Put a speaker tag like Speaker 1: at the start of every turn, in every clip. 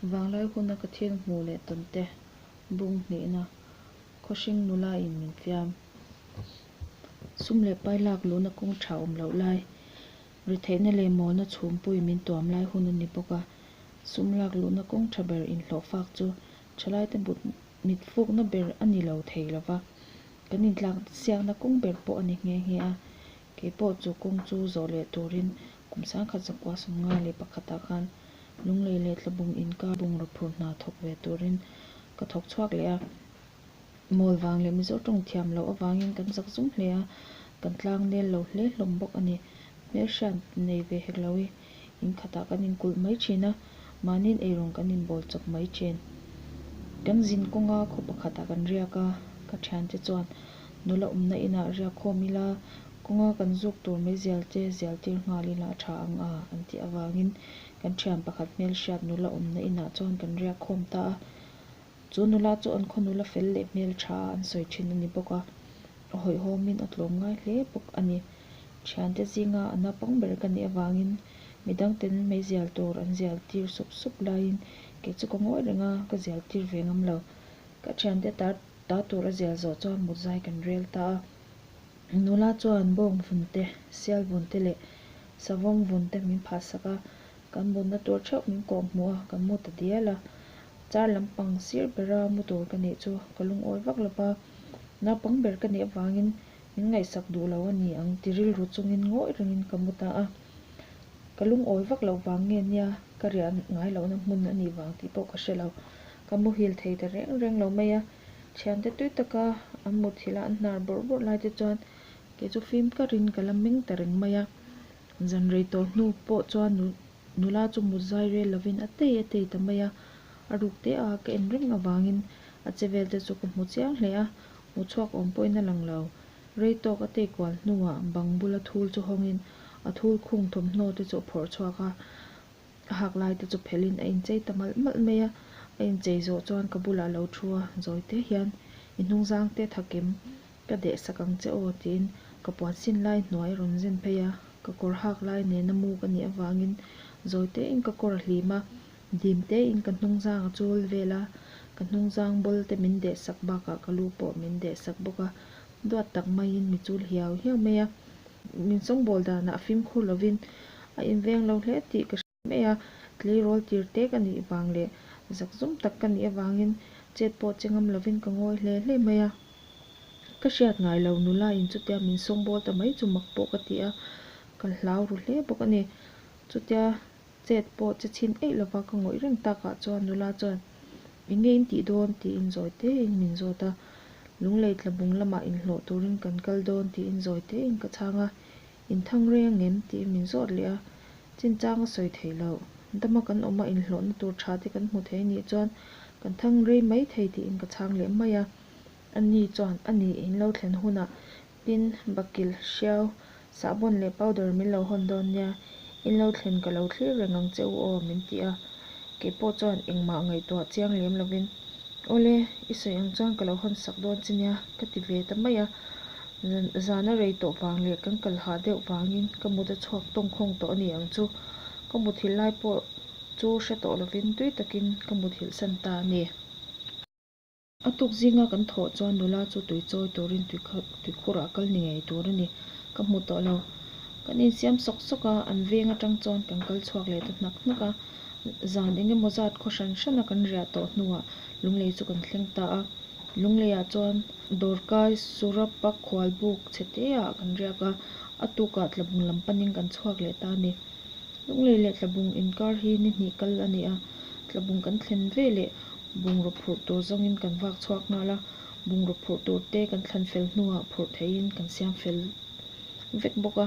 Speaker 1: Vanglai huna ka thil hmuh leh tawn te bung hnihna khawhring nula in min fiam. Sum leh pai lak luhna kawng tha awm loh lai, retheihna leh mawlna chhumpui min tuam lai hun a ni bawk a. Sum lak luhna kawng tha ber inhlawhfak chu thalaite but mit fukna ber a ni lo thei lo va, kan intlak siakna kawng ber pawh a ni nghe nghe a. Kei pawh chu kawng chu zawh leh turin kum 1951 ah khan Lunglei leh Tlabung inkar bungraw phur hna thawk ve turin ka thawk chhuak leh a. Mawl vang leh Mizo tawng thiam loh avangin kan zak zum hle a, kan tlang nel lo hle hlawm bawk a ni. Hmelhriat nei ve hek lo i in khatah kan inkulh mai thin a, mahniin eirawng kan inbawl chawp mai thin. Kan zin kawnga khaw pakhatah kan riak a, ka thiante chuan nula awmna inah riak khawm ila, Kawnga kan zuk tur mai zial te zial tir nghal ila a tha ang a an tih avangin kan thian pakhat hmelhriat nula awmna inah chuan kan riak khawm ta a. Chu nula chu an khaw nula fel leh hmel tha a an sawi thin a ni bawk a, a hawihhawmin a tlawm ngai hle bawk a ni. Thiante zinga a naupang ber ka nih avangin midangten meizial tur an zial tir sup sup laiin kei chu ka ngawi reng a, ka zial tir ve ngam lo. Ka thiante ta ta tur a zial zawh chuan mut zai kan rel ta a. Nula chuan bawng vun te, sial vun te leh savawm vun te min phah sak a, kan mutna tur theuh min kawh hmuh a, kan mu ta dial a. Char lampang sir bera mu tur ka nih chu ka lungawi vak lo va, naupang ber ka nih avangin min ngaihsak duh lo a ni ang ti rilru chungin ngawi rengin ka mu ta a. Ka lungawi vak loh vang nge nia ka riah ngai lohna hmun a nih vang tih pawh ka hre lo. Ka muhil thei ta reng reng lo mai a. Thiante tui taka an muthilh a an hnar bawrh bawrh lai te chuan kei chu fim karin ka la meng ta reng mai a. Zan rei tawh hnu pawh chuan nula chu mut zai rel lovin a tei a tei ta mai a. A ruk te a ka en reng avangin a che vel te chu ka hmu chiang hle a, hmu chhuak awm pawhin a lang lo. Rei tawk a tei kual hnuah bang bula thul chu hawngin a thul khung thawmhnaw te chu a phawrh chhuak a. A hak lai te chu phelhin a inchei ta malh malh mai a, a inchei zawh chuan ka bulah a lo thu a, zawi te hian i hnungzang te thakim ka deh sak ang che aw tiin ka puan sin lai hnuai a rawn zen phei a, ka kawr hak lai nena mu ka nih avangin zawi tein ka kawr a hlim a, dim tein ka hnungzang a chul vel a, ka hnungzang bawl te min deh sak bakah ka lu pawh min deh sak bawk a, duat tak maiin mi chul hiau hiau mai a. Min sawngbawl danah a fimkhur lovin a inveng lo hle tih ka hre mai a, tleirawl tir te ka nih vang leh zakzum tak ka nih avangin chet pawh che ngam lovin ka ngawi hle hle mai a. Ka hriat ngai lo nula in chutia min sawngbawl ta mai chu mak pawh ka ti a, ka hlau ru hle bawk a ni. Chutia chet pawh che chhin eih lova ka ngawih reng takah chuan nula chuan Eng nge in tih dawn? tiin zawi tein min zawt a. Lunglei tlabung lamah inhlawh turin kan kal dawn tiin zawi tein ka chhang a. In thang reng angem? tiin min zawt leh a. Chinchang a sawi theih loh. Dama kan awm a inhlawhna tur tha te kan hmu thei anih chuan kan thang rei mai thei tiin ka chhang leh mai a. Ani chuan a ni in lo thlen hunah pin, bakilh, hriau, sahbawn leh powder min lo hawn dawn nia, in lo thlen ka lo thlir reng ang che u aw min ti a. Kei pawh chuan engmah ngaihtuah chiang lem lovin, Awle, i sawi ang chuan ka lo hawn sak dawn che nia ka ti ve ta mai a. Zan a rei tawh vang leh kan kal hah deuh vangin ka mut a chhuak tawngkhawng tawh a ni ang chu. Ka muthilh lai pawh chu hre tawh lovin tui takin ka muthilh san ta a ni. A tuk zinga kan thawh chuan nula chu tui chawi turin tuikhurah kal ni ngei tur a ni. Ka hmu tawh lo. Kan insiam sawk sawk a, an veng atang chuan kan kal chhuak leh ta hnak hnak a. Zan eng emaw zat khaw hran hrana kan riah tawh hnuah Lunglei chu kan thleng ta a. Lungleiah chuan Dawrkai Surapa khualbuk chhe teah kan riak a, a tukah Tlabung lam panin kan chhuak leh ta a ni. Lunglei leh Tlabung inkar hi ni hnih kal a ni a, Tlabung kan thlen ve leh bungraw phurh tur zawngin kan vak chhuak nghal a, bungraw phurh tur te kan thlan fel hnuah phurh theihin kan siam fel vek bawk a.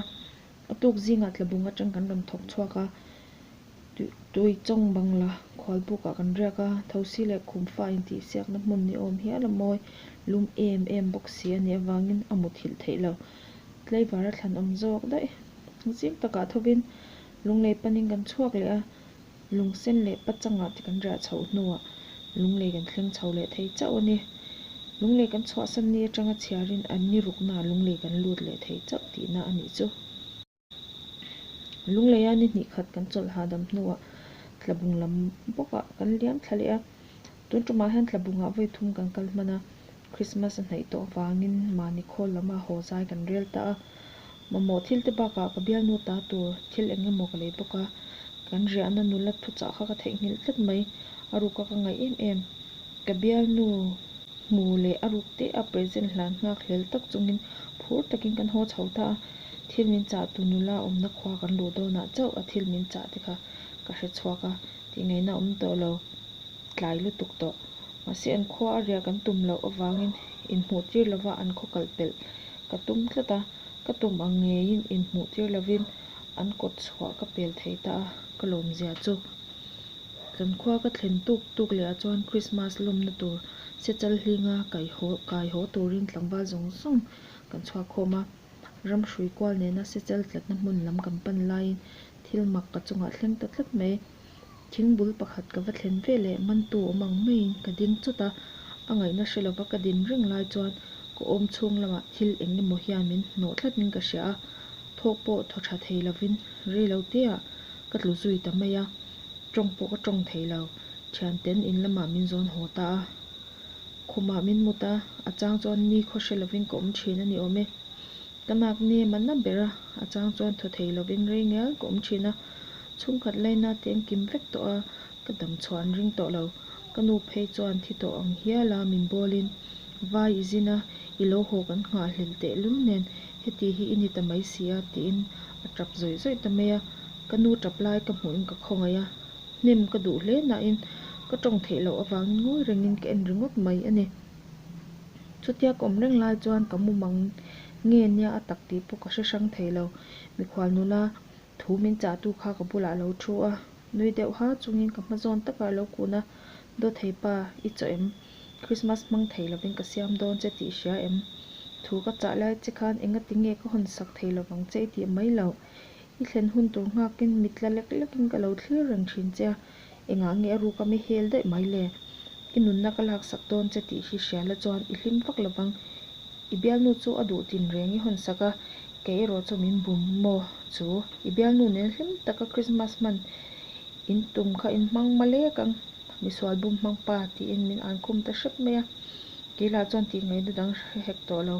Speaker 1: A tuk zingah Tlabung atang kan rawn thawk chhuak a, Tuichawng Bangla khualbukah kan riak a, thosi leh khumfa intihsiakna hmun ni awm hial a mawi lum em em bawk si a nih avangin a muthilh theih lo. Tleivar a thlan awm zawk daih. Zing takah thovin Lunglei panin kan chhuak leh a, Lungsen leh Pachangah te kan riah chhoh hnuah Lunglei kan thleng chho leh thei chauh a ni. Lunglei kan chhuahsan ni atanga chhiarin an ni ruknaah Lunglei kan lut leh thei chauh tihna a nih chu. Lungleia ni hnih khat kan chawlh hahdam hnuah Tlabung lam bawkah kan liam thla leh a. Tun tumah hian Tlabungah vawi thum kan kal hman a, Krismas a hnaih tawh avangin mahni khawl lama haw zai kan rel ta a. Mamawh thil te bakah ka bialnu ta tur thil eng emaw ka lei bawk a, kan riahna nula thuchah kha ka theihnghilh tlat mai. A ruka ka ngaih em em. Ka bialnu hmu leh a ruk te a present hlan nghak hlel tak chungin phur takin kan haw chho ta a. Thil min chah tu nula awmna khua kan luh dawnah chauh a thil min chah te kha ka hre chhuak a, tih ngaihna awm tawh lo, tlai lutuk tawh. Mahse an khua a riah kan tum loh avangin inhmuh tir lova an khaw kalh pelh ka tum tlat a, ka tum ang ngeiin inhmuh tir lovin an kawt chhuah ka pel thei ta a, ka lawmzia chu. Kan khua ka thlen tuk tuk leh ah chuan Krismas lawmna tur sechal hlinga kai haw kai haw turin tlangval zawng zawng kan chhuak khawm a. Ram hrui kual nena sechal tlatna hmun lam kan pan laiin thil mak ka chungah thleng ta tlat mai. Thing bul pakhat ka va thlen ve leh mantu awm ang maiin ka ding chawt a, a ngaihna hre lova ka din reng lai chuan ka awm chhung lamah thil eng emaw hian min hnawh tlatin ka hria a, thawk pawh thaw tha thei lovin rei lo teah ka tlu zui ta mai a, tawng pawh ka tawng thei lo. Thianten in lamah min zawn haw ta a, khumah min mut a, a chang chuan ni khaw hre lovin ka awm thin a ni awm e. Ka nak nem a na ber a, a chang chuan thaw thei lovin rei ngial ka awm thin a. Chhungkhat laina te an kim vek tawh a, ka dam chhuah an ring tawh lo. Ka nu phei chuan thi tawh ang hial a min bawlin, Vai i zin a, i lo haw kan nghahhlel tehlul nen heti hi i ni ta mai si a tiin a tap zawih zawih ta mai a. Ka nu tap lai ka hmuhin ka khawngaih a, hnem ka duh hle nain ka tawng theih loh avangin ngawi rengin ka en ringawt mai a ni. Chutia ka awm reng lai chuan ka mumang nge nia a tak tih pawh ka hre hrang thei lo. Mikhual nula thu min chahtu kha ka bulah a lo thu a, nui deuh ha chungin ka hma zawn takah a lo kun a, Dawthei pa, i chaw em? Krismas hmang thei lovin ka siam dawn che tih i hria em? Thu ka chah lai che khan engati nge ka hawn sak thei lovang che i tih mai loh. I thlen hun tur nghakin mit la lek lekin ka lo thlir reng thin che a, engah nge a ruka mi hel daih mai le? I nunna ka laksak dawn che tih hi hria la chuan i hlim vak lovang. I bialnu chu a duh tin reng i hawn sak a, kei erawh chu min bum maw chu? I bialnu nen hlim taka Krismas hman in tum kha in hmang ma lek ang, misual bum hmang pa tiin min an khum ta hrep mai a. Kei lah chuan tih ngaihna dang hre hek tawh lo.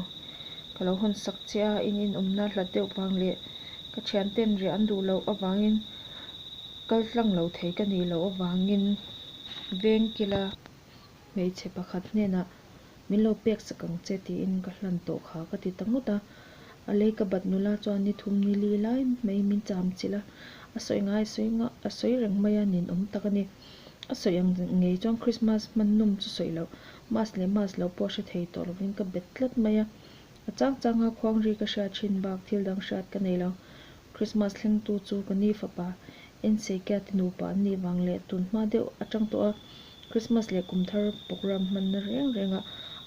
Speaker 1: Ka lo hawn sak che a, in inawmna hlat deuh vang leh ka thianten riah an duh loh avangin kal tlang lo thei ka nih loh avangin veng kila hmeichhe pakhat hnenah min lo pek sak ang che tiin ka hlan tawh kha ka ti ta ngawt a. A lei ka bat nula chuan ni thum ni li lai mai min cham chilh a, a sawi ngai sawi a sawi reng mai a, ninawm tak a ni. A sawi ang ngei chuan Krismas hman nawm chu sawi loh, mass leh mass lo pawh hre thei tawh lovin ka bet tlat mai a. A chang changa khuang ri ka hriat thin bak thil dang hriat ka nei lo. Krismas thlengtu chu ka ni fapa Enseikia te nupa an nih vang leh tun hma deuh atang tawh a Krismas leh kum thar program hmanna reng rengah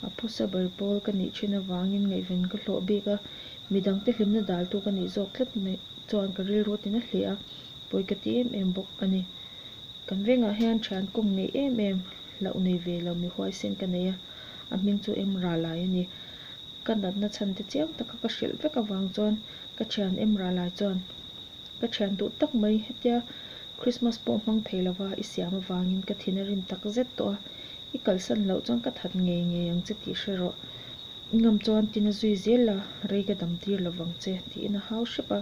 Speaker 1: a phusa ber pawl ka nih thin avangin ngaihven ka hlawh bik a, midangte hlimna daltu ka nih zawk tlat mai chuan ka rilru a tina hle a, pawi ka ti em em bawk a ni. Kan vengah hian thian kawm ngeih em em hlauh nei ve lo mi huaisen ka nei a, a hming chu Emralai a ni. Ka natna chhan te chiang taka ka hrilh vek avang chuan ka thian Emralai chuan ka thian duh tak mai hetia Christmas pawh hmang thei lova i siam avangin ka thin a rim tak zet tawh a, i kalsan loh chuan ka that ngei ngei ang che tih hre rawh. I ngam chuan tina zui zel la, rei ka dam tir lovang che tiin a hau hrep a.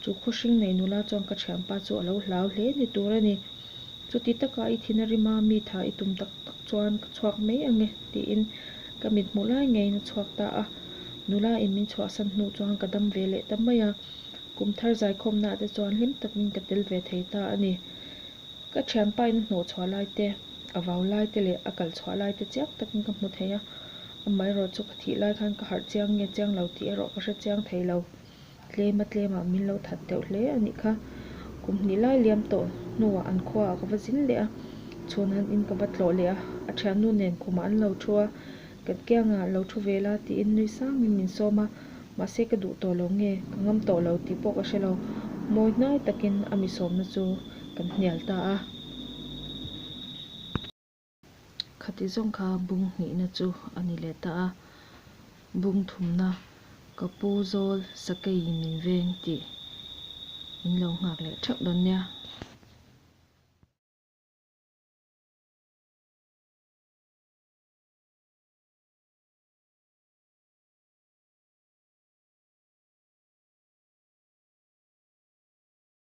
Speaker 1: Chu khawhring nei nula chuan ka thianpa chu a lo hlau hle ni tur a ni. Chuti taka i thin a rima mi tha i tum tak tak chuan ka chhuak mai ang e tiin ka mit hmuh lai ngeiin a chhuak ta a. Nula in min chhuahsan hnu chuan ka dam ve leh ta mai a, kum thar zaikhawmnaah te chuan hlim takin ka tel ve thei ta a ni. Ka thianpa in a hnawh chhuah lai te, a vau lai te leh a kal chhuah lai te chiang takin ka hmu thei a, amaherawh chu ka thih lai khan ka harh chiang nge chiang lo tih erawh ka hre chiang thei lo. Tlema tlemah min lo that deuh hle a nih kha. Kum hnih lai liam tawh hnuah an khuaah ka va zin leh a, chhun an in ka va tlawh leh a, a thiannu nen khumah an lo thu a, kan kiangah lo thu ve la tiin nui sangin min sawm a, mahse ka duh tawh lo nge, ka ngam tawh lo tih pawh ka hre lo, mawi hnai takin a mi sawmna chu kan hnial ta a. Khati zawng kha bung hnihna chu a ni leh ta a, bung thumna ka pu zawl sakeiin min veng tih in lo nghak leh theuh dawn nia.